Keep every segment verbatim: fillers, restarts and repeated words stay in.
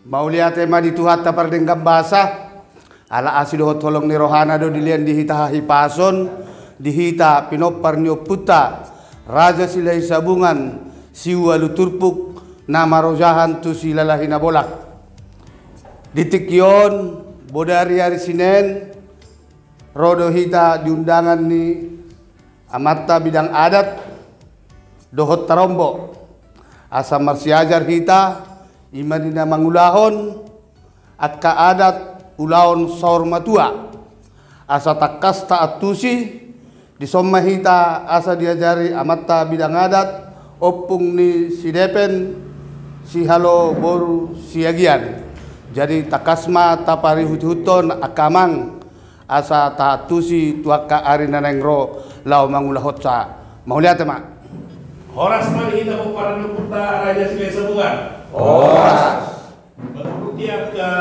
Mauliate ma di Tuhanta pardenggan basa, ala asi dohot holong ni rohana do dilean di hita hahipason, di hita pinompar ni ompunta Raja Silahi Sabungan, siualu turpuk, na marojahan tu Silalahi Nabolak. Di tingki on, bodari ari Sinen, ro do hita di undangan ni amanta bidang adat dohot tarombo. Asa marsiajar hita, i ma di na mangulahon angka adat ulaon saur matua. Asa tangkas taantusi, dison ma hita asa diajari amanta bidang adat, ompung ni Sidepen, sihalo boru Siagian. Jadi tangkas ma taparihut-ihuthon angka amang, asa taantusi tu angka ari na naeng ro laho mangulahonsa. Mauliate ma. Horas ma di hita pomparan ni ompunta Raja Silahi Sabungan. Horas. Mangikuti angka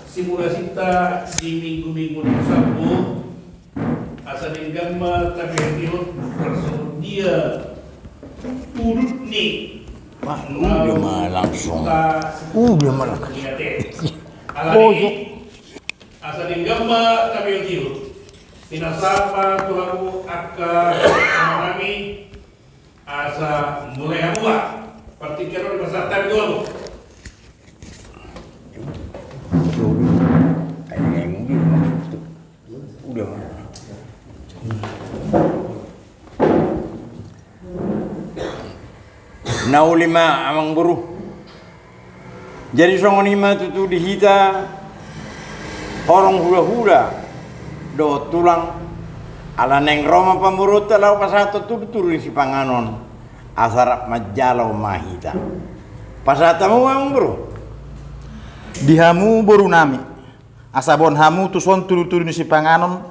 simulasinta di minggu-minggu na salpu, asa denggan ma taparihut-ihut tarsongon dia udut ni. Wah, udah ma langsung. Udah ma langsung. Alani, asa denggan ma taparihut-ihut. Pinasahat ma tu hamu angka amanami, asa mulai hamu ma. Partingkian on dipasahat hami tu hamu. Udah ma. Na uli ma amangboru. Jadi songon i ma tutu di hita horong hulahula dohot tulang, ala naeng ro ma pamoruonta laho pasahathon tudutudu ni sipanganon, asa rap manjalo ma hita. Pasahat hamu amangboru. Di hamu borunami, asa boan hamu tuson tudutudu ni sipanganon,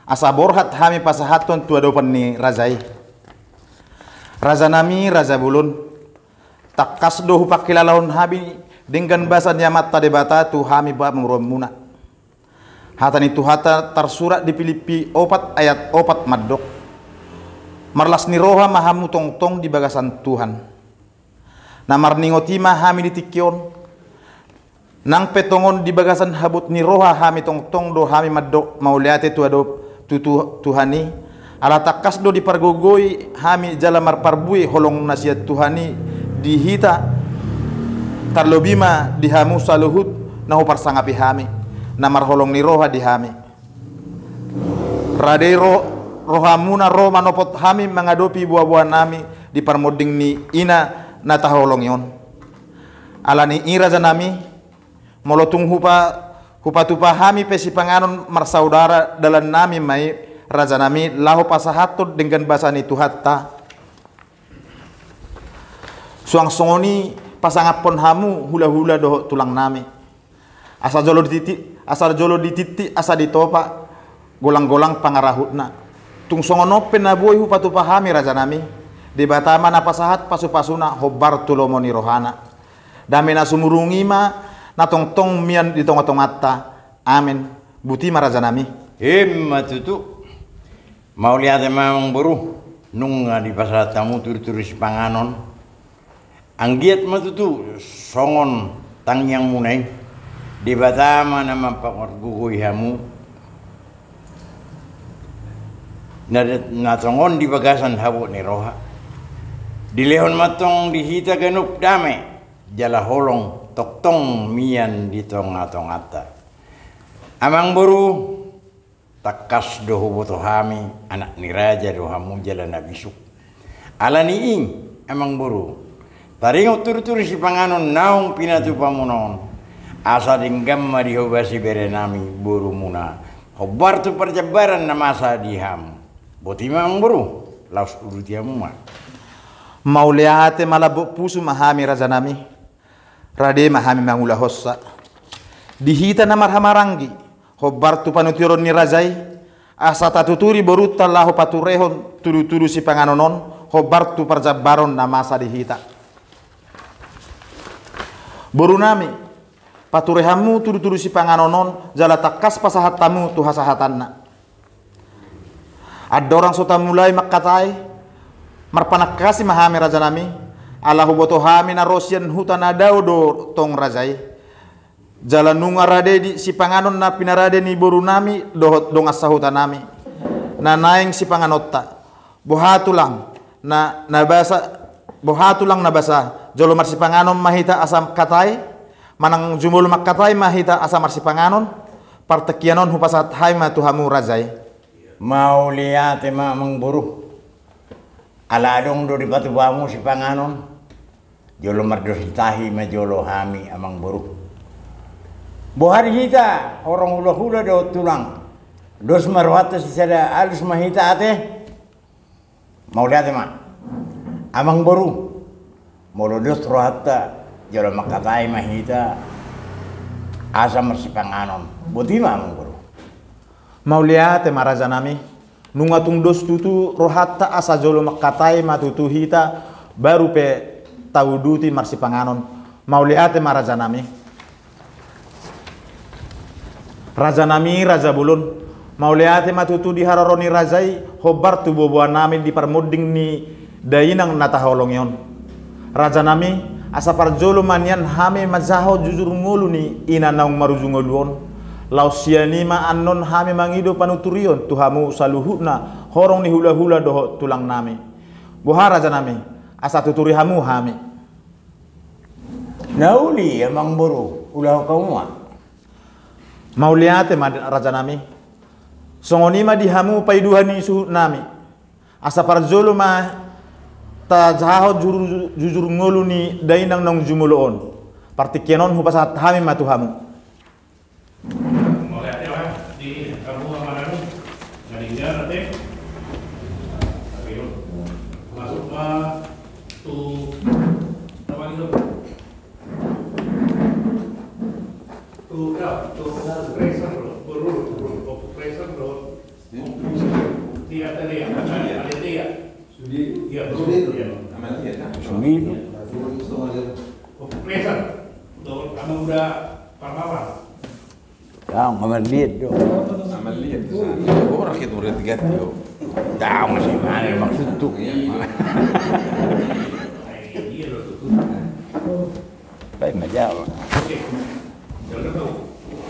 asa borhat hami pasahathon tu adopan ni raja i. Rajanami raja bolon, tangkas do hupangkilalahon hami denggan basa ni Amanta Debata tu hami pamoruonmuna. Hata ni Tuhanta tarsurat di Pilippi opat ayat opat mandok: Marlas ni roha ma hamu tongtong di bagasan Tuhan. Na marningot i ma hami di tingki on. Nang pe tongon di bagasan habot ni roha hami tongtong do hami mandok mauliate tu adop tu, tu Tuhan i, ala tangkas do dipargogoi hami jala marparbue holong na sian Tuhan i di hita, tarlobi ma di hamu saluhut na huparsangapi hami, na marholong ni roha di hami. Rade ro, rohamuna ro manopot hami mangadopi boaboanami di parmonding ni ina na taholongi on. Alani i rajanami, molo tung hupa, hupatupa hami pe sipanganon marsaudara dalannami ma i rajanami laho pasahathon denggan basa ni Tuhanta. Suang songon i pasangaphon hamu hulahula dohot tulangnami. Asa jolo ditintin, asa jolo ditintin, asa ditopa golanggolang pangarahutna. Tung songon on pe na boi hupatupa hami rajanami, Debata ma na pasahat pasupasuna hombar tu lomo ni rohana. Dame na sumurung i ma na tongtong mian di tongatonganta. Amen. Boti ma rajanami. Emma tutu. Mauliate ma amangboru, nunga dipasahat hamu tudutudu sipanganon. Anggiat ma tutu songon tangiangmuna i, Debata ma na mampargogoi hamu. Na, na tongon di bagasan habot ni roha. Dilehon ma tong di hita ganup dame jala holong tongtong mian di tongatonganta. Amangboru, tangkas do huboto hami, anak ni raja do hamu jala na bisuk. Alani i, amangboru, taringot tudutudu sipanganon naung pinatupamuna on, asa denggan ma dihobasi berenami borumuna, hombar tu parjambaran na masa di hamu. Boti ma amangboru, laos uduti hamu ma. Mauliate malambok pusu ma hami rajanami. Rade ma hami mangulahonsa. Di hita na marhahamaranggi, hombar tu panuturion ni raja i, asa tatuturi borunta laho paturehon tudutudu sipanganon on, hombar tu parjambaran na masa di hita. Borunami, pature hamu tudutudu sipanganon on, jala tangkas pasahat hamu tu hasahatanna. Andorang so tamulai mangkatai, marpanangkasi ma hami rajanami, Ala huboto hami na ro sian huta na dao do tong raja i. Jala nunga rade di sipanganon na pinarade ni borunami dohot dongan sahutanami, na naeng sipanganonta. Boha tulang na, na basa, boha tulang na basa, jolo marsipanganon ma hita asa mangkatai, manang jumolo mangkatai ma hita asa marsipanganon? Partingkian on hupasahat hami ma tu hamu raja i. Mauliate ma amangboru. Ala adong do dipatupa hamu sipanganon, jolo mardos ni tahi ma jolo hami amangboru. Boha di hita horong hulahula dohot tulang? Dos ma rohanta sisada alus ma hita ate? Mauliate ma amangboru. Molo dos rohanta, jolo mangkatai ma hita asa marsipanganon. Boti ma amangboru. Mauliate ma rajanami. Nunga tung dos tutu rohanta asa jolo mangkatai ma tutu hita, baru pe tauduti marsipanganon. Mauliate ma rajanami. Rajanami raja bolon, mauliate ma tutu di haroro ni raja i hombar tu boaboanami di parmonding ni dainang na tahaholongi on. Rajanami, asa parjolo ma nian hami manjaha jujur ngolu ni ina naung maruju ngolu on. Laos sian i ma annon hami mangido panuturion tu hamu saluhutna horong ni hulahula dohot tulangnami. Boha rajanami, asa tuturi hamu hami. Na uli amangboru, ulahon hamu ma. Mauliate ma rajanami. Songon i ma di hamu paidoan ni suhutnami. Asa parjolo ma tajaha jujur, jujur ngolu ni dainang naung jumolo on. Partingkian on hupasahat hami ma tu hamu. Mauliate ma di hamu amang, na denggan ate. Masuk ma tu apa gitu? Tu, ya, tu pressure do, boru, boru, pressure do. Dia tadi ya, ada dia. Sudi. Iya, betul. Sudi. Iya. Aman dia kan? Sudi. Pressure do, kamu udah parmawan. Daong, aman liat do. Aman liat. Orang itu udah tiga tuh. Daong, masih mana maksud tuh? Iya. Baik, ma jawab.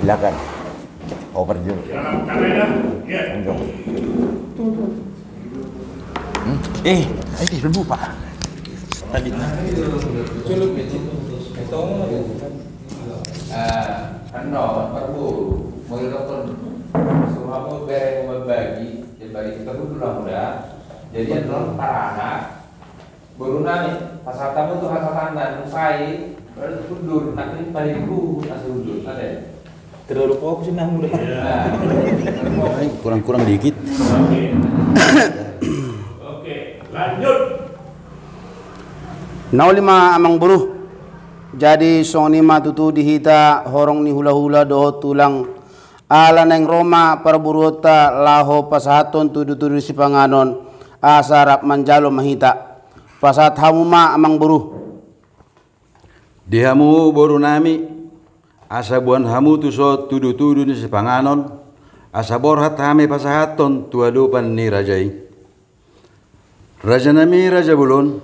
Silakan. Oper dulu. Enggak. Hmm? Eh, ayo deh, lupa. Tadi. Eno, parboru, mau didokon. Semua mau bere mau bagi, jadi bagi kita dulu lah muda. Jadi eno paranak. Boru nami, pasahat hamu tu hasatanna, nusai, berarti mundur, nanti paling dulu, asa mundur, ada ya? Terlalu fokus nah, muda. Nah, kurang-kurang dikit. Oke. Oke, lanjut. Na uli ma amangboru. Jadi songon i ma tutu di hita horong ni hulahula dohot tulang. Ala naeng ro ma parboruonta laho pasahathon tudutudu ni sipanganon, asa rap manjalo ma hita. Pasahat hamu ma amangboru. Di hamu boru nami, asa boan hamu tuson tudutudu ni sipanganon, asa borhat hami pasahathon tu adopan ni raja i. Raja nami, raja bolon,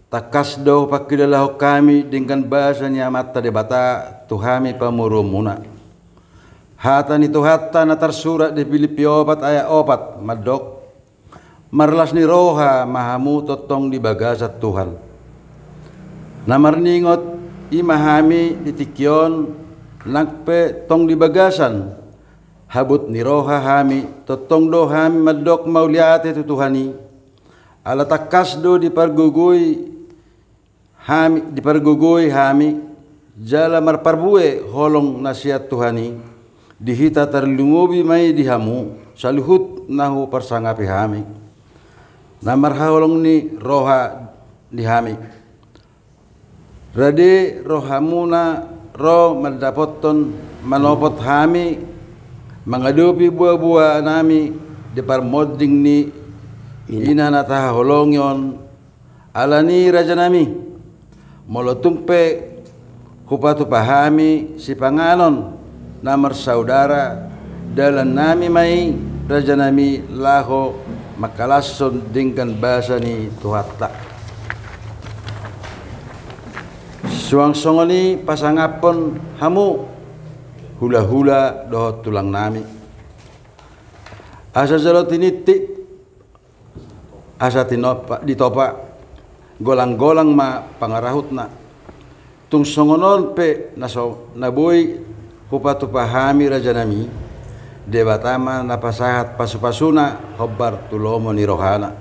tangkas do pangkilalahon hami denggan basa ni Amanta Debata tu hami pamoruonmuna. Hata ni Tuhanta na tarsurat di Pilippi opat ayat opat mandok, marlas ni roha ma hamu tongtong di bagasan Tuhan. Na marningot i ma hami di tingki on, nang pe tong di bagasan habot ni roha hami, tongtong do hami mandok mauliate tu Tuhan i. Ala tangkas do dipargogoi hami, dipargogoi hami, jala marparbue holong na sian Tuhan i, di hita tarlumobi ma i di hamu, saluhut na huparsangapi hami, na marhaholong ni roha di hami. Rade rohamuna ro mandapothon manopot hami, mangadopi boaboa nami di parmonding ni ina na tahaholongi on. Alani raja nami, molo tung pe hupatupa hami sipanganon na marsaudara, dalan nami ma i raja nami laho mangkalashon denggan basa ni Tuhanta. Suang songon i pasangaphon hamu hulahula dohot tulang nami, asa jolo tinitip, asa tinopa, ditopa, golanggolang ma pangarahutna. Tung songon on pe na so, na boi hupatupa hami raja nami, Debata ma na pasahat pasupasuna hombar tu lomo ni rohana.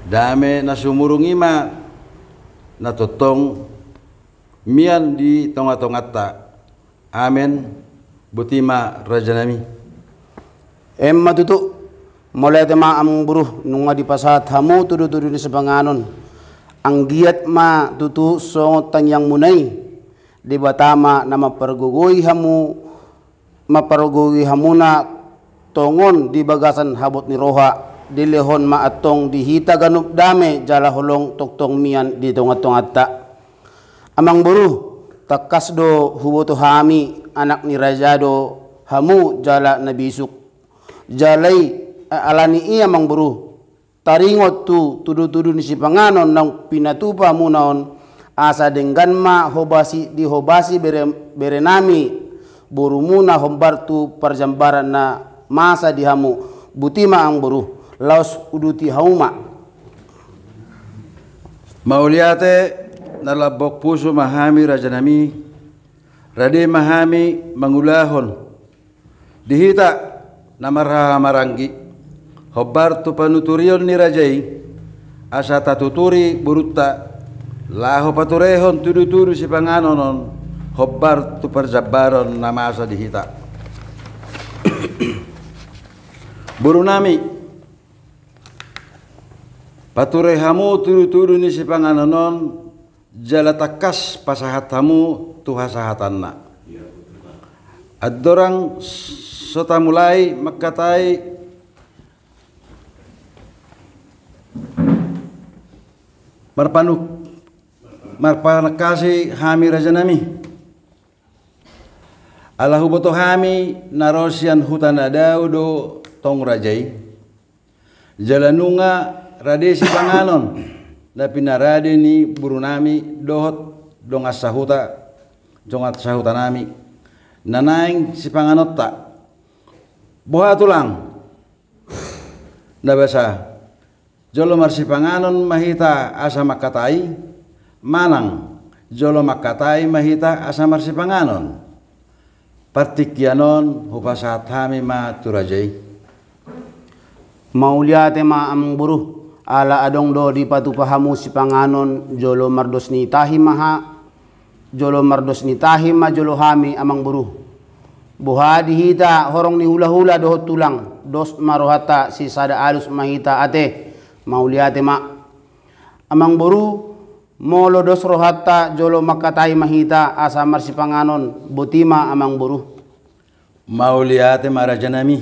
Dame na sumurung i ma na tongtong mian di tongatonganta. Amen. Boti ma raja nami. Emma tutu. Mauliate ma amangboru, nunga dipasahat hamu tudutudu ni sipanganon. Anggiat ma tutu songon tangiangmuna i, Debata ma na mampargogoi hamu, mampargogoi hamuna tongon di bagasan habot ni roha, dilehon ma antong di hita ganup dame jala holong tongtong mian di tongatonganta. Amangboru, tangkas do huboto hami anak ni raja do hamu jala na bisuk. Jala i, alani i amangboru, taringot tu tudutudu ni sipanganon naung pinatupa muna on, asa denggan ma hobasi, dihobasi bere, bere nami, borumuna hombar tu parjambaran na masa di hamu. Boti ma amangboru, laos uduti hamu ma. Mauliate na lambok pusu ma hami raja nami, rade ma hami mangulahon di hita na marhahamaranggi hombar tu panuturion ni raja i, asa tatuturi borunta laho paturehon tudutudu sipanganon on hombar tu parjambaran na masa di hita. Boru nami, pature hamu tudutudu ni sipanganon on, jala tangkas pasahat hamu tu hasahatanna. Andorang so tamulai mangkatai, marpanuk, marpanangkasi hami raja nami. Ala huboto hami na ro sian huta na dao do tong raja i. Jala nunga rade sipanganon na pinarade ni boru nami dohot dongan sahuta, dongan sahuta nami, na naeng sipanganonta. Boha tulang na basa, jolo marsipanganon ma hita asa mangkatai, manang jolo mangkatai ma hita asa marsipanganon? Partingkian on hupasahat hami ma tu raja i. Mauliate ma amangboru, ala adong do dipatupa hamu sipanganon jolo mardos ni tahi ma ha, jolo mardos ni tahi ma jolo hami amangboru. Boha di hita horong ni hulahula dohot tulang, dos ma rohanta, sisada alus ma hita ate. Mauliate ma. Amangboru, molo dos rohanta jolo mangkatai ma hita asa marsipanganon, boti ma amangboru. Mauliate ma raja nami,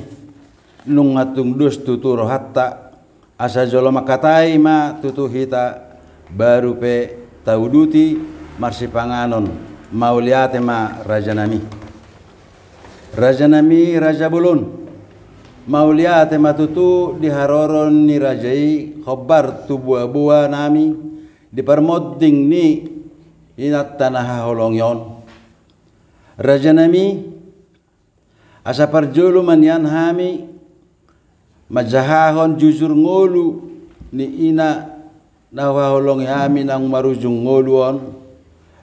nunga tung dos tutu rohanta, asa jolo mangkatai ma tutu hita, baru pe tauduti marsipanganon. Mauliate ma raja nami. Raja nami, raja bolon, mauliate ma tutu di haroro ni raja i hombar tu boaboa nami di parmonding ni inanta na haholongi on. Raja nami, asa parjolo ma nian hami manjahahon jujur ngolu ni ina na huhaholongi hami naung marujung ngolu on,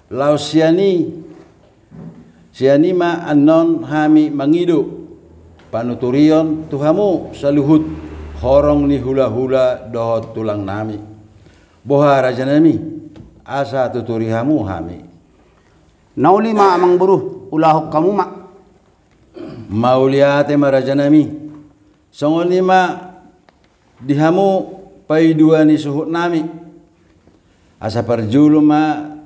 laos sian i, sian i ma annon hami mangido panuturion tu hamu saluhut horong ni hulahula dohot tulang nami. Boha raja nami, asa tuturi hamu hami. Na uli ma amangboru, ulahon hamu ma. Mauliate ma raja nami. Songon i ma di hamu paidua ni suhut nami. Asa parjolo ma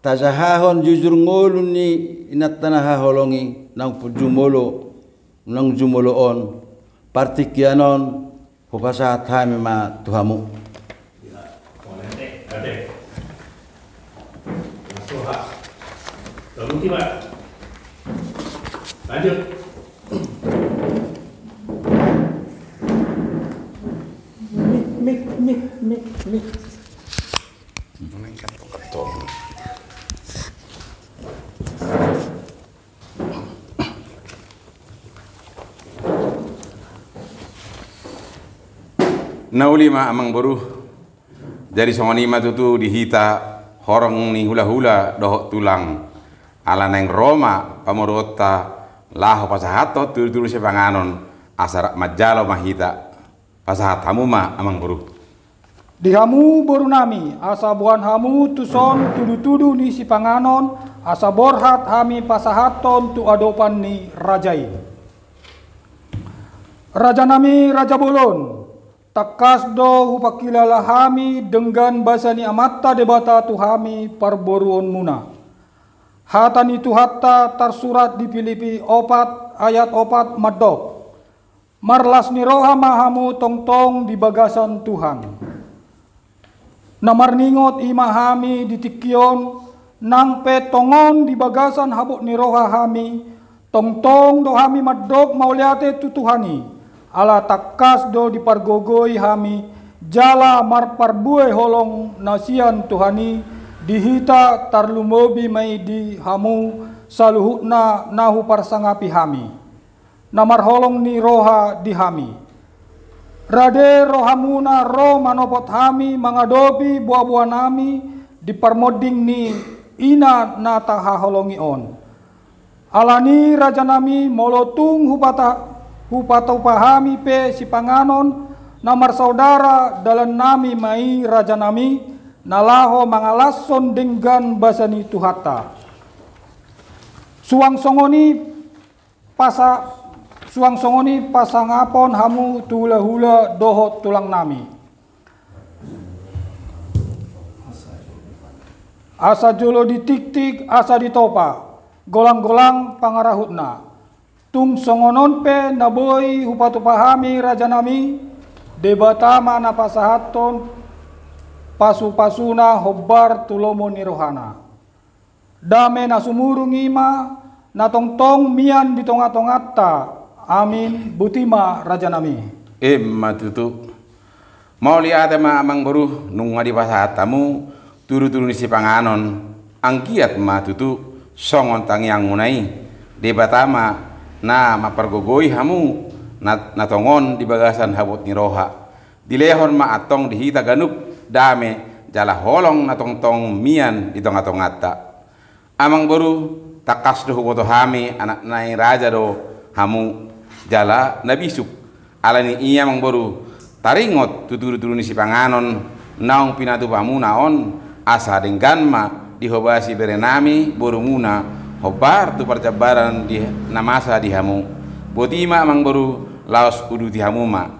tajahahon jujur ngolu ni inanta na haholongi naung jumolo, naung jumolo on. Partingkian on hupasahat hami ma tu hamu. Lanjut. Mik, mik, mik, mik, mik. Na uli ma amang boru. Jadi songon i ma tutu di hita horong ni hulahula dohot tulang. Ala naeng ro ma pamoruonta laho pasahathon tudutudu sipanganon, asa rap manjalo ma hita. Pasahat hamu ma amang boru. Di hamu boru nami, asa boan hamu tuson tudutudu ni sipanganon, asa borhat hami pasahathon tu adopan ni raja i. Raja nami, raja bolon, tangkas do hupangkilala hami denggan basa ni Amanta Debata tu hami parboruonmuna. Hata ni Tuhanta tarsurat di Pilipi opat ayat opat mandok: Marlas ni roha ma hamu tongtong di bagasan Tuhan. Na marningot i ma hami di tingki on, nang pe tongon di bagasan habot ni roha hami, tongtong do hami mandok mauliate tu Tuhan i, ala tangkas do dipargogoi hami, jala marparbue holong na sian Tuhan i di hita, tarlumobi ma i di hamu saluhutna na huparsangapi hami. Na marholong ni roha di hami. Rade rohamuna ro manopot hami mangadopi boaboa nami di parmonding ni ina na tahaholongi on. Alani raja nami, molo tung hupata-, hupatupa hami pe sipanganon na marsaudara, dalan nami ma i raja nami, na laho mangalashon denggan basa ni Tuhanta. Suang songon i pasa-, suang songon i pasangapon hamu tu hulahula dohot tulang nami. Asa jolo ditiktik, asa ditopa golanggolang pangarahutna. Tung songon on pe na boi hupatupa hami raja nami, Debata ma na pasahathon pasupasuna hombar tu lomo ni rohana. Dame na sumurung i ma na tongtong mian di tongatonganta. Amin. Boti ma raja nami. Emma tutu. Mauliate ma amang boru, nunga dipasahat hamu tudutudu ni sipanganon. Anggiat ma tutu songon tangiangmuna i, Debata ma na mampargogoi hamu na, na tongon di bagasan habot ni roha. Dilehon ma antong di hita ganup dame jala holong na tongtong mian di tongatonganta. Amang boru, tangkas do huboto hami anak nai raja do hamu jala na bisuk. Alani i amang boru, taringot tu tudutudu ni sipanganon naung pinatupamuna on, asa denggan ma dihobasi bere nami borumuna, hombar tu parjambaran di na masa di hamu. Boti ma amang boru, laos uduti hamu ma.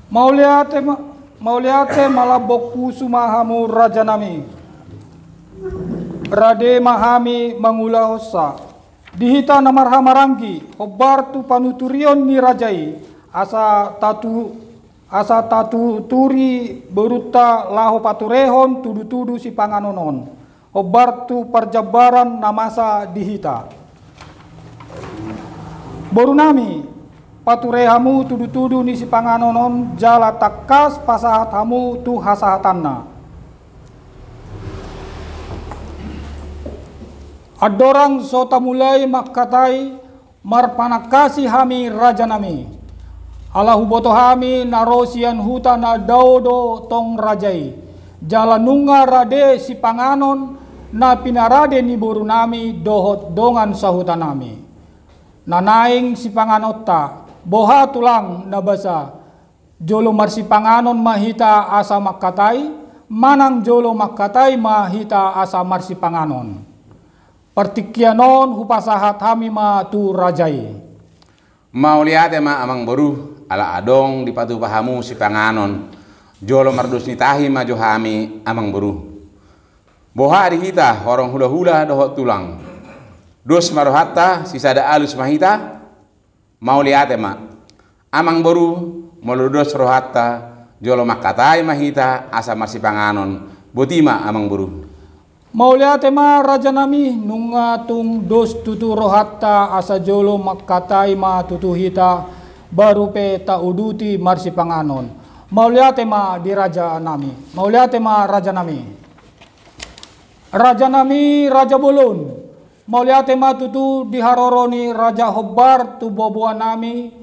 Mauliate ma, mauliate malambok pusu ma hamu raja nami. Rade ma hami mangulahonsa di hita na marhahamaranggi, hombar tu panuturion ni raja i, asa tatu-, asa tatuturi borunta laho paturehon tudutudu sipanganon on. Hombar tu parjambaran na masa di hita. Boru nami, pature hamu tudutudu ni sipanganon on jala tangkas pasahat hamu tu hasahatanna. Andorang so tamulai mangkatai, marpanangkasi hami raja nami. Ala huboto hami na ro sian huta na dao do tong raja i. Jala nunga rade sipanganon na pinarade ni boru nami dohot dongan sahuta nami. Na naeng sipanganonta, boha tulang na basa, jolo marsipanganon ma hita asa mangkatai, manang jolo mangkatai ma hita asa marsipanganon. Partingkian on hupasahat hami ma tu raja i. Mauliate ma amang boru, ala adong dipatupa hamu sipanganon, jolo mardos ni tahi ma jo hami amang boru. Boha di hita horong hulahula dohot tulang? Dos ma rohanta, sisada alus ma hita? Mauliate ma. Amang boru, molo dos rohanta, jolo mangkatai ma hita asa marsipanganon. Boti ma amang boru. Mauliate ma raja nami, nunga tung dos tutu rohanta asa jolo mangkatai ma tutu hita, baru pe tauduti marsipanganon. Mauliate ma di raja nami. Mauliate ma raja nami. Raja nami, raja bolon. Mauliate ma tutu di haroro ni raja hombar tu boaboa nami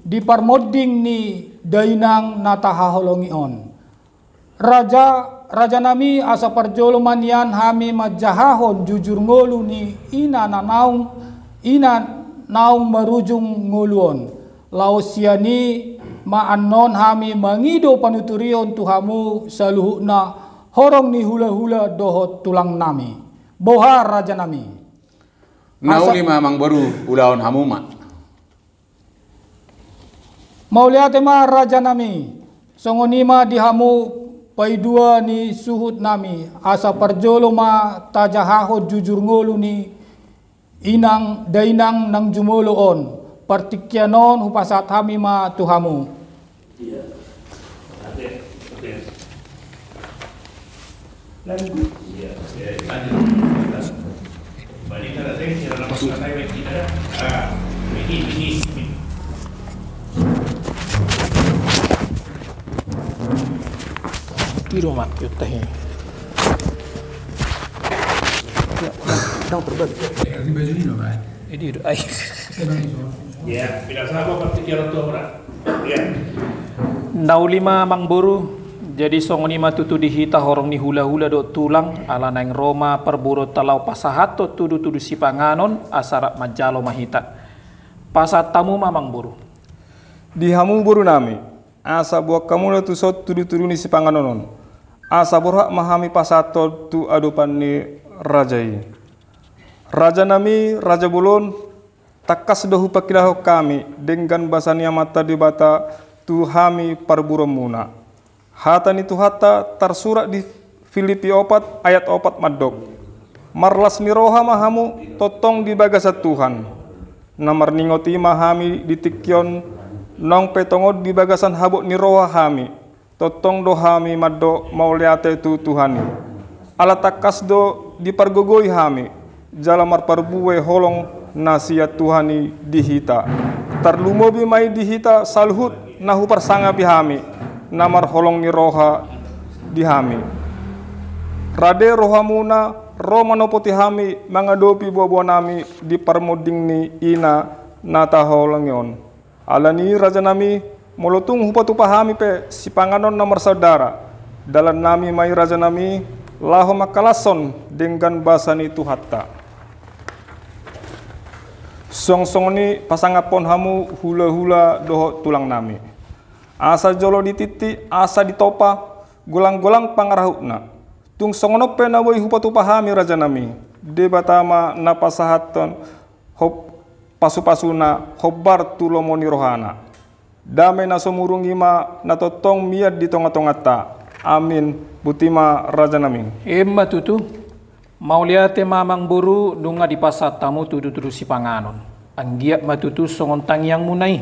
di parmonding ni dainang na tahaholongi on. Raja, rajanami, asa parjolo ma nian hami manjahahon jujur ngolu ni ina na naung, ina naung marujung ngolu on. Laos sian i ma annon hami mangido panuturion tu hamu saluhutna horong ni hulahula dohot tulangnami. Boha rajanami? Na uli ma amangboru, ulahon hamu ma. Mauliate ma rajanami, songon i ma di hamu paidua ni suhutnami, asa parjolo ma tajahahon jujur ngolu ni inang dainang nang jumolo on, partingkian on hupasahat hami ma tu hamu. Piro ma juta ini? Dang terbalik. Ini baju ini loh, Pak. Ini udah. Ya, tidak salah, Pak, pikiran tuh, Pak. Ya. Na uli ma amangboru, jadi songon i ma tutu di hita horong ni hulahula dohot tulang, ala naeng ro ma parboruonta laho pasahathon tudutudu sipanganon, asa rap manjalo ma hita. Pasahat hamu ma amangboru. Di hamu borunami, asa boan hamu do tuson tudutudu ni sipanganon on, asa borhat ma hami pasahathon tu adopan ni raja i. Rajanami, raja bolon, tangkas do hupangkilahon hami denggan basa ni Amanta Debata tu hami parboruonmuna. Hata ni Tuhanta tarsurat di Filipi opat ayat opat mandok: Marlas ni roha ma hamu tongtong di bagasan Tuhan. Na marningot i ma hami di tingki on, naung pe tongon di bagasan habot ni roha hami. Tongtong do hami mandok mauliate tu Tuhan i. Ala tangkas do dipargogoi hami, jala marparbue holong na sian Tuhan i di hita. Tarlumobi ma i di hita saluhut na huparsangapi hami, na marholong ni roha di hami. Rade rohamuna ro manopoti hami mangadopi boaboanami di parmonding ni ina na tahaholongi on. Alani i rajanami, molo tung hupatupa hami pe sipanganon na marsaudara, dalannami ma i rajanami, laho mangkalashon denggan basa ni Tuhanta. Suang songon i pasangaphon hamu hulahula dohot tulangnami. Asa jolo dititi, asa ditompa, golanggolang pangarahutna. Tung songon on pe na boi hupatupa hami rajanami, Debata ma na pasahathon hop-, pasupasuna hombar tu lomo ni rohana. Dame na so murung i ma na tongtong mian di tongatonganta. Amin. Boti ma rajanami. Emma tutu. Mauliate ma amangboru, nunga dipasahat hamu tudutudu sipanganon. Anggiat ma tutu songon tangiangmuna i.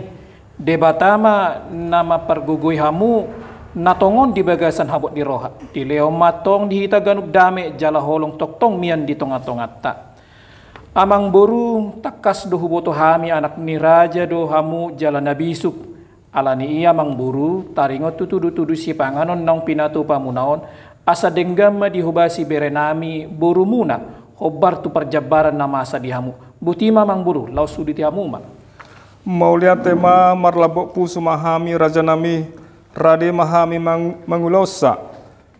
Debata ma na mampargogoi hamu na tongon di bagasan habot ni roha. Dilehon ma antong di hita ganup dame jala holong tongtong mian di tongatonganta. Amangboru, tangkas do huboto hami anak ni raja do hamu jala na bisuk. Alani i amangboru, taringot tu tudutudu sipanganon naung pinatupamuna on, asa denggan ma dihobasi berenami borumuna, hombar tu parjambaran na masa di hamu. Boti ma amangboru, laos uduti hamu ma. Mauliate ma, marlambok pusu ma hami rajanami, rade ma hami mang-, mangulahonsa.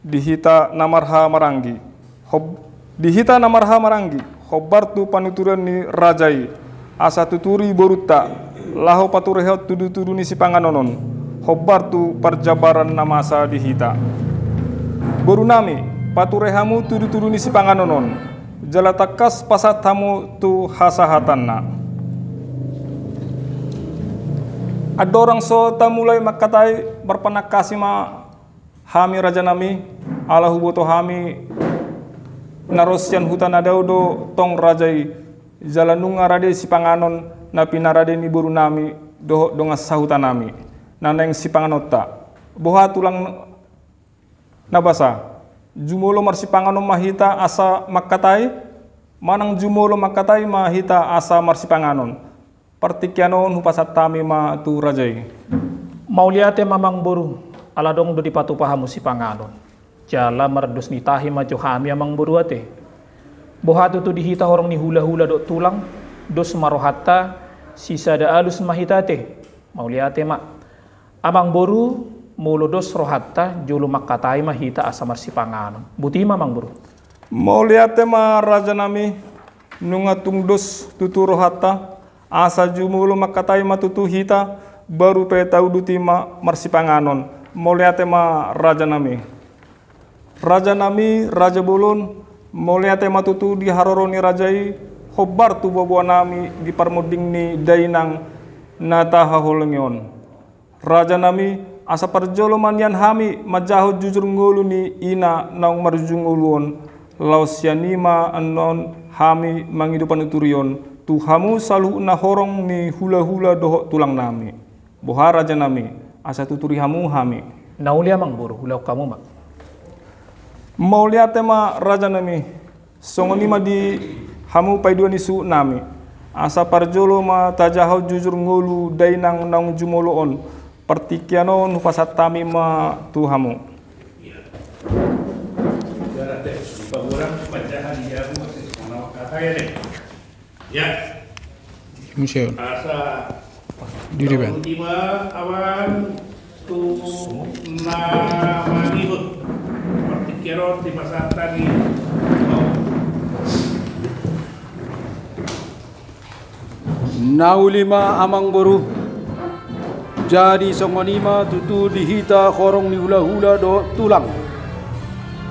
Di hita na marhahamaranggi, hob-, di hita na marhahamaranggi, hombar tu panuturion ni raja i, asa tuturi borunta, laho paturehon tudutudu ni sipanganon on, hombar tu parjambaran na masa di hita. Borunami, pature hamu tudutudu ni sipanganon on, jala tangkas pasahat hamu tu hasahatanna. Andorang so tamulai mangkatai, marpanangkasi ma hami rajanami, ala huboto hami na ro sian huta na dao do tong raja i, jala nunga rade sipanganon na pinarade ni borunami dohot dongan sahutanami na naeng sipanganonta. Boha tulang na basa, jumolo marsipanganon ma hita asa mangkatai, manang jumolo mangkatai ma hita asa marsipanganon? Partingkian on hupasahat hami ma tu raja i. Mauliate ma amangboru, ala adong do dipatupa hamu sipanganon. Jala mardos ni tahi ma jo hami amangboru ate. Boha tutu di hita horong ni hulahula dohot tulang, dos ma rohanta, sisada alus ma hita ate. Mauliate ma. Amang boru, molo dos rohanta, jolo mangkatai ma hita asa marsipanganon. Boti ma, amang boru. Mauliate ma, rajanami, nunga tung dos tutu rohanta, asa jumolo mangkatai ma tutu hita, baru pe tauduti ma marsipanganon. Mauliate ma, rajanami. Rajanami, raja bolon, mauliate ma tutu di haroro ni raja i, hombar tu boaboanami di parmonding ni dainang na tahaholongi on. Rajanami, asa parjolo ma nian hami manjahahon jujur ngolu ni ina naung marujung ngolu on, laos sian i ma annon hami mangido panuturion tu hamu saluhut na horong ni hulahula dohot tulangnami. Boha, rajanami, asa tuturi hamu hami? Na uli, amang boru, ulahon hamu ma. Mauliate ma, rajanami. Songon i ma di hamu paidua ni suhutnami, asa parjolo ma tajahahon jujur ngolu dainang naung jumolo on. Partingkian on hupasahat hami ma tu hamu. Museum. Asa diri ben. Ultima awan tu na manihut. Partingkian on dipasahat hami. Na uli ma, amang boru. Jadi songon i ma tutu di hita horong ni hulahula dohot tulang.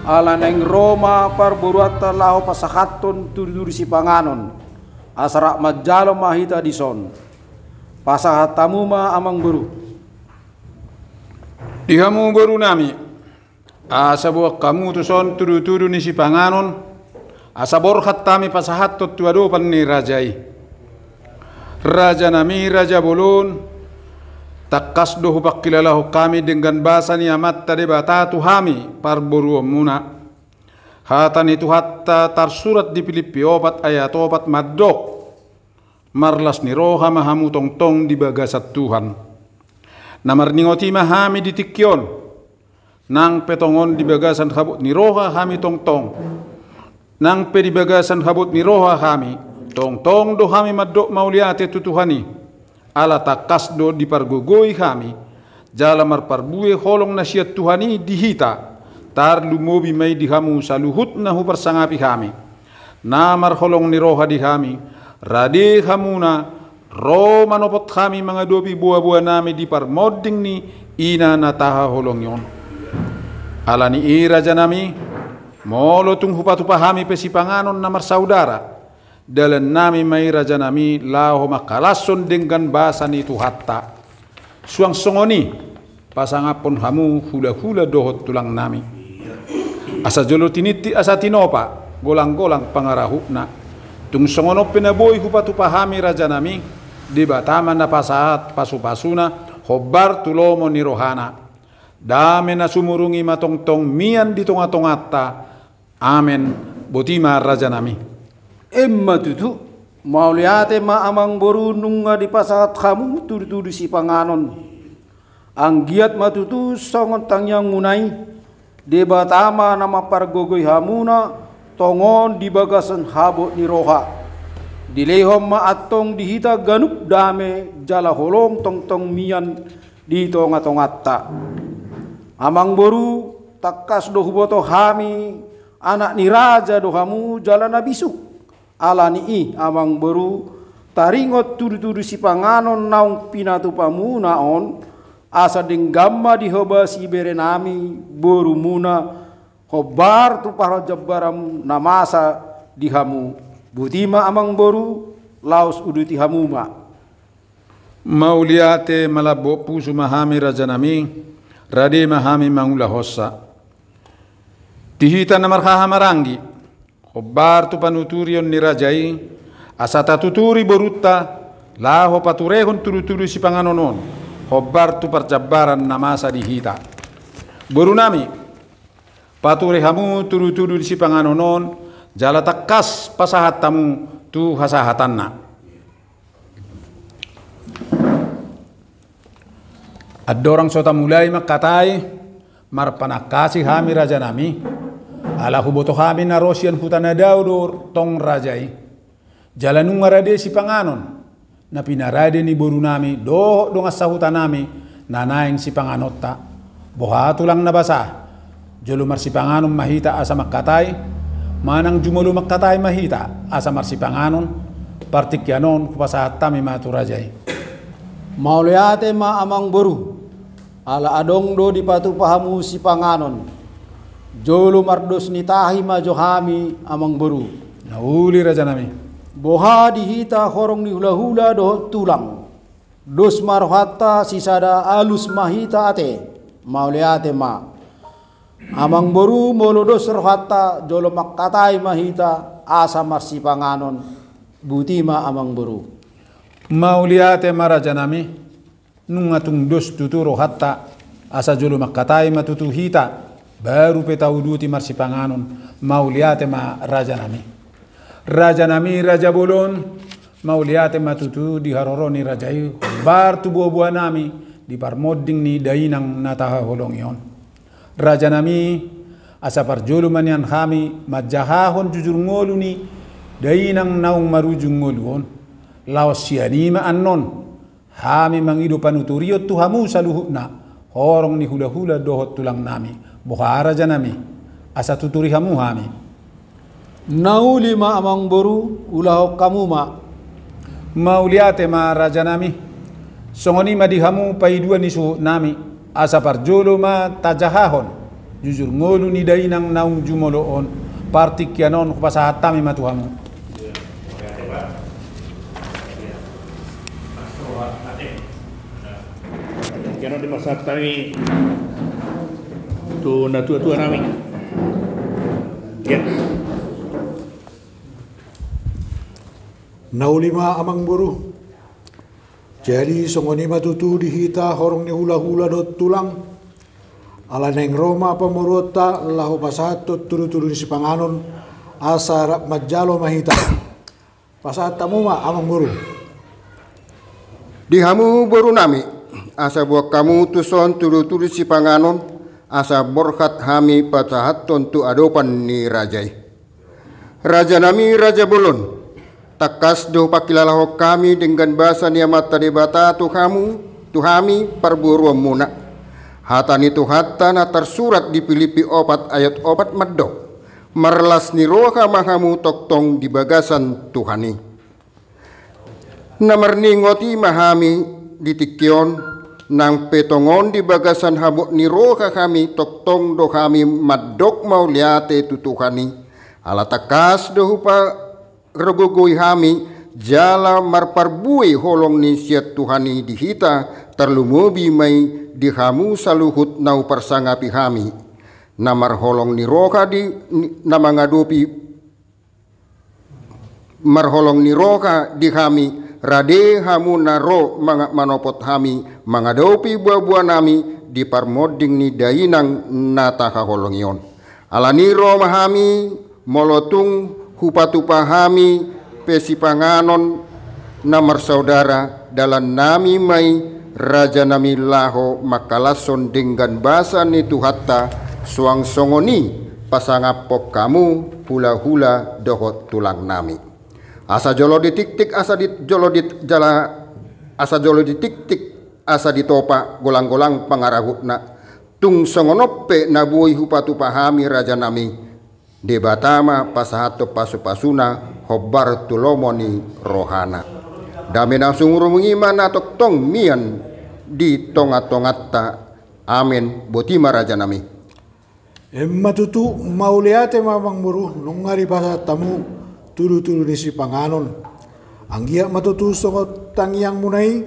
Ala naeng ro ma parboruanta laho pasahathon tudutudu sipanganon. Asa rap manjalo ma hita dison. Pasahat hamu ma, amang boru. Di hamu borunami, asa boan hamu tuson tudutudu ni sipanganon, asa borhat hami pasahathon tu adopan ni raja i. Rajanami, raja bolon, tangkas do hupangkilalahon hami denggan basa ni Amanta Debata tu hami parboruonmuna. Hata ni Tuhanta tarsurat di Pilippi opat ayat opat mandok: Marlas ni roha ma hamu tongtong di bagasan Tuhan. Na marningot i ma hami di tingki on. Nang pe tongon di bagasan habot ni roha hami tongtong. Nang pe di bagasan habot ni roha hami, tongtong do hami mandok mauliate tu Tuhan i. Ala tangkas do dipargogoi hami, jala marparbue holong na sian Tuhan i di hita, tarlumobi ma i di hamu saluhut na huparsangapi hami. Na marholong ni roha di hami, rade hamuna, ro manopot hami mangadopi boaboanami di parmonding ni ina na tahaholongi on. Ala ni i, rajanami, molo tung hupatupa hami pe sipanganon na marsaudara, dalannami ma i, rajanami, laho mangkalashon denggan basa ni Tuhanta. Suang songon i pasangaphon hamu hulahula dohot tulangnami. Asa jolo tinitip asa tinopa, golanggolang pangarahutna. Tung songon on pe na boi hupatupa hami, rajanami, Debata ma na pasahat pasupasuna hombar tu lomo ni rohana. Dame na sumurung i ma tongtong mian di tongatonganta. Amen. Boti ma, rajanami. Emma tutu. Mauliate ma, amang boru, nunga dipasahat hamu tudutudu sipanganon. Anggiat ma tutu songon tangiangmuna i, Debata ma na mampargogoi hamuna tongon di bagasan habot ni roha. Dilehon ma antong di hita ganup dame jala holong tongtong mian di tongatonganta. Amang boru, tangkas do huboto hami anak ni raja do hamu jala na bisuk. Ala ni i, amang boru, taringot tudutudu sipanganon naung pinatupamuna on, asa denggan ma dihobasi berenami borumuna, hombar tu parjambaran na masa di hamu. Boti ma, amang boru, laos uduti hamu ma. Mauliate, malambok pusu ma hami, rajanami, rade ma hami mangulahonsa. Di hita na marhahamaranggi, hombar tu panuturion ni raja i, asa tatuturi borunta, laho paturehon tudutudu sipanganon on, hombar tu parjambaran na masa di hita. Borunami, pature hamu tudutudu sipanganon on, jala tangkas pasahat hamu tu hasahatanna. Andorang so tamulai mangkatai, marpanangkasi hami, rajanami, ala huboto hami na ro sian huta na dao do tong raja i. Jala nunga rade sipanganon na pinarade ni borunami dohot dongan sahutanami na naeng sipanganonta. Boha tulang na basa? Jolo marsipanganon ma hita asa mangkatai, manang jumolo mangkatai ma hita asa marsipanganon? Partingkian on hupasahat hami ma tu raja i. Mauliate ma amangboru, ala adong do dipatupa hamu sipanganon. Jolo mardos ni tahi ma jo hami amangboru. Na uli rajanami. Boha di hita horong ni hulahula dohot tulang? Dos ma rohanta sisada alus ma hita ate. Mauliate ma. Amangboru, molo dos rohanta jolo mangkatai ma hita asa marsipanganon. Boti ma amangboru. Mauliate ma rajanami. Nunga tung dos tutu rohanta asa jolo mangkatai ma tutu hita, baru pe tauduti marsipanganon. Mauliate ma rajanami. Rajanami raja bolon, mauliate ma tutu di haroro ni raja i, hombar tu boaboanami di parmonding ni dainang na tahaholongi on. Rajanami, asa parjolo ma nian hami manjahahon jujur ngolu ni dainang naung marujung ngolu on. Laos sian i ma annon hami mangido panuturion tu hamu saluhutna, horong ni hulahula dohot tulangnami. Boha rajanami, asa tuturi hamu hami? Na uli ma amangboru, ulahon hamu ma. Mauliate ma rajanami. Songon i ma di hamu paidua ni suhutnami, asa parjolo ma tajahahon jujur ngolu ni dainang naung jumolo on. Partingkian on hupasahat hami ma tu hamu. Partingkian on dipasahat hami tu natuatuanami. Ya. Na uli ma amangboru. Jadi songon i ma tutu di hita horong ni hulahula dohot tulang. Ala naeng ro ma pamoruonta laho pasahathon tudutudu ni sipanganon, asa rap manjalo ma hita. Pasahat hamu ma amangboru. Di hamu borunami, asa boan hamu tuson tudutudu sipanganon, asa borhat hami pasahathon tu adopan ni raja i. Rajanami raja bolon, tangkas do hupangkilalahon hami denggan basa ni Amanta Debata tu hamu, tu hami parboruonmuna. Hata ni Tuhanta na tarsurat di Pilippi opat ayat opat mandok: Marlas ni roha ma hamu tongtong di bagasan Tuhan i. Na marningot i ma hami di tingki on, nang pe tongon di bagasan habot ni roha hami tongtong do hami mandok mauliate tu Tuhan i. Ala tangkas do hupargogoi hami jala marparbue holong ni sian Tuhan i di hita, tarlumobi ma i di hamu saluhut na huparsangapi hami. Na marholong ni roha di, na mangadopi Marholong ni roha di hami, rade hamu na ro manga-, manopot hami, mangadopi boaboanami di parmonding ni dainang na tahaholongi on. Alani i ro ma hami, molo tung hupatupa hami pe sipanganon na marsaudara, dalannami ma i, rajanami, laho mangkalashon denggan basa ni Tuhanta, suang songon i pasangaphon hamu hulahula dohot tulangnami. Asa jolo ditiktik, asa di, jolo di, jala, asa jolo ditiktik, asa ditopa golanggolang pangarahutna. Tung songon on pe na boi hupatupa hami, rajanami, Debata ma pasahathon pasupasuna hombar tu lomo ni rohana. Dame na sumurung i ma na tongtong mian di tongatonganta. Amen. Boti ma, rajanami. Emma tutu, mauliate ma, amangboru, nunga dipasahat hamu tudutudu ni sipanganon. Anggiat ma tutu songon tangiangmuna i,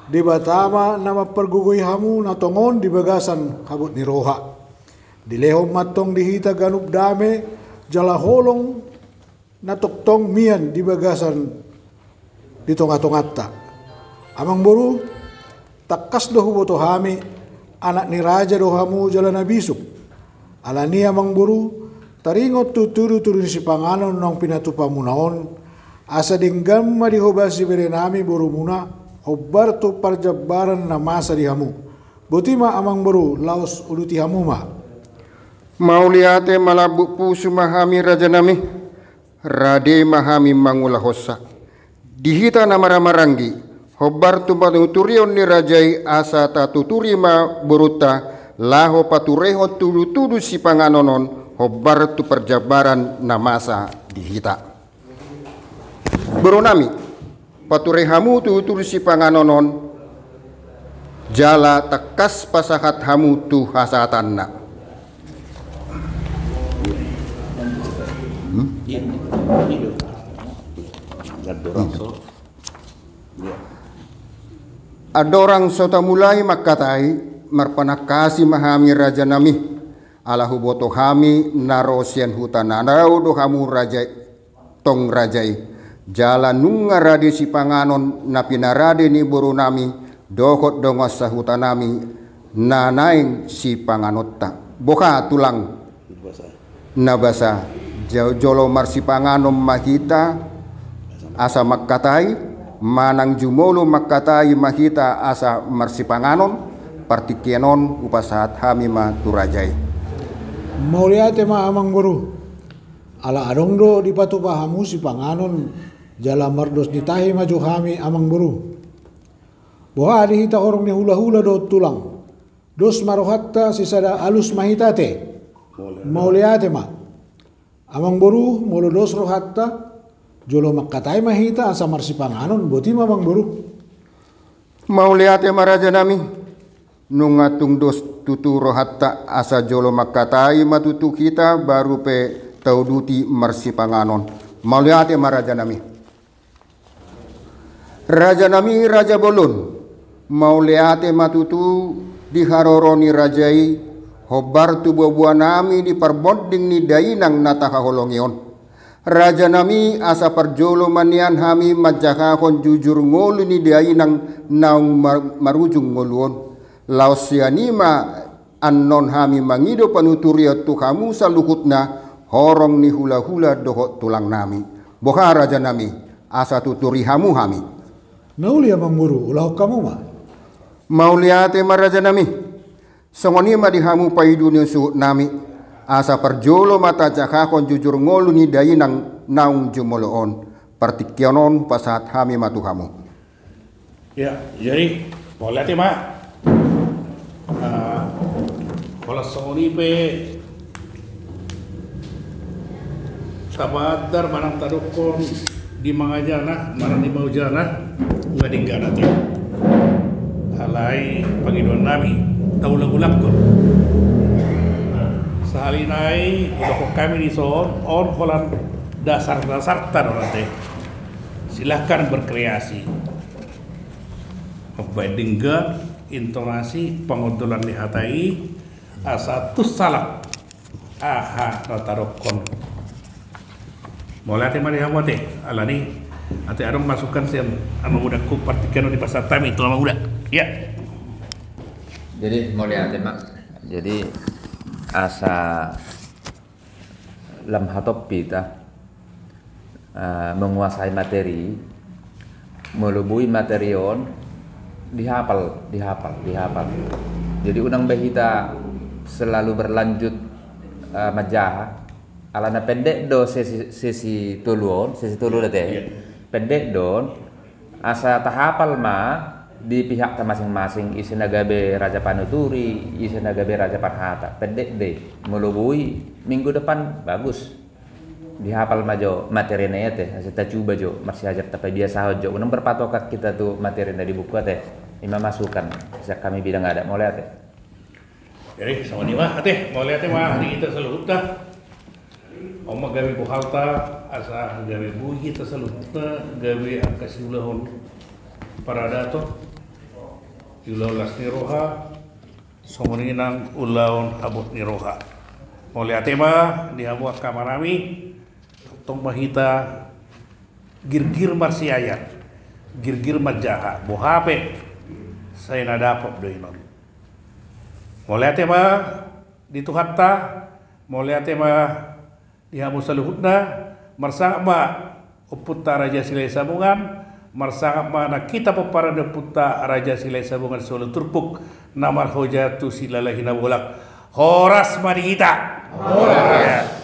Debata ma na mampargogoi hamu na tongon di bagasan habot ni roha. Dilehon ma antong di hita ganup dame jala holong na tongtong mian di bagasan di tongatonganta. Amangboru, tangkas do huboto hami, anak ni raja do hamu jala na bisuk. Alani i, amangboru, taringot tu tudutudu ni sipanganon naung pinatupamuna on, asa denggan ma dihobasi berenami borumuna, hombar tu parjambaran na masa di hamu. Boti ma, amangboru, laos uduti hamu ma. Mauliate malambut pusu ma hami, rajanami, rade ma hami mangulahonsa. Di hita na maramaranggi, Hombar tu panuturion ni raja i asa tatuturi ma borunta, laho paturehon tudutudu sipanganon on, hombar tu parjambaran na masa di hita. Boru nami, pature hamu tudutudu sipanganon on, jala tangkas pasahat hamu tu hasahatanna. Hmm? Andorang so tamulai mangkatai, marpanangkasi ma hami raja nami, ala huboto hami na ro sian huta na dao do hamu raja, tong raja i. Jala nunga rade sipanganon na pinarade ni boru nami dohot dongan sahuta nami na naeng sipanganonta. Boha tulang na basa, jolo marsipanganon ma hita asa mangkatai, manang jumolo mangkatai ma hita asa marsipanganon. Partingkian on hupasahat hami ma tu raja i. Mauliate ma amang boru. Ala adong do dipatupa hamu sipanganon, jala mardos ni tahi ma jo hami amang boru. Boha di hita horong ni hulahula dohot tulang. Dos ma rohanta, sisada alus ma hita ate. Mauliate ma. Amang boru, molo dos rohanta, jolo mangkatai ma hita asa marsipanganon, boti ma amang boru. Mauliate ma raja nami. Nunga tung dos tutu rohanta asa jolo mangkatai ma tutu hita baru pe tauduti marsipanganon. Mauliate ma raja nami. Raja nami raja bolon, mauliate ma tutu di haroro ni raja i, hombar tu boaboa nami di parbonding ni dainang na tahaholongi on. Raja nami, asa parjolo ma nian hami manjahahon jujur ngolu ni dainang naung mar-, marujung ngolu on. Laos sian i ma annon hami mangido panuturion tu hamu saluhutna, horong ni hulahula dohot tulang nami. Boha raja nami, asa tuturi hamu hami. Na uli amang boru, ulahon hamu ma. Mauliate ma raja nami. Songon i ma di hamu paidu ni suhut nami, asa parjolo ma tajahahon jujur ngolu ni dainang naung jumolo on. Partingkian on hupasahat hami ma tu hamu. Ya, jadi mauliate ma. Ah, holan songon i pe tapaandar manang tadokkon di mangajana manang di maujana, nunga denggan ate. Alai pangidoan nami, taulak-ulakkon. Sahali nai hudokkon hami dison, on holan dasar-dasarta do ate. Silahkan berkreasi. Mambaen denggan intonasi pangondolan ni hata i, asa tung salak aha na tadokkon. Mauliate ma di hamu ate, alani ate adong masukan sian amang udakku, partingkian on dipasahat hami tu amang uda. Ya. Jadi mauliate ma. Jadi asa lam hatop hita, eh, menguasai materi, molo boi materi on dihapal, dihapal, dihapal. Jadi unang be hita selalu berlanjut, eh, manjaha. Alana pendek do sesi, sesi tolu on, sesi tolu do ate. Iya. Pendek do on. Asa tahapal ma di pihakta masing-masing, ise na gabe raja panuturi, ise na gabe raja parhata. Pendek do i. Molo boi, minggu depan bagus. Dihapal ma jo materina i ate, asa tacuba jo, marsiajar tapabiasahon jo. Unang berpatokan hita tu materi na di buku ate. I ma masukan sian hami bidang adat, mauliate. Jadi songon i ma ate, mauliate ma di hita saluhutna. On ma gabe bohalta, asa gabe boi hita saluhutna gabe angka siulahon paradaton, siulahon las ni roha, songon i nang ulaon habot ni roha. Mauliate ma di hamu angka amanami. Tongtong ma hita girgir marsiajar, girgir manjaha, boha pe sai na dapot do i non. Mauliate ma di Tuhanta, mauliate ma di hamu saluhutna, marsangap ma ompunta Raja Silahisabungan, marsangap ma nang hita pomparan ni ompunta Raja Silahisabungan Solo Turpuk, na marhojat tu Silalahi Nabolak. Horas ma di hita. Horas.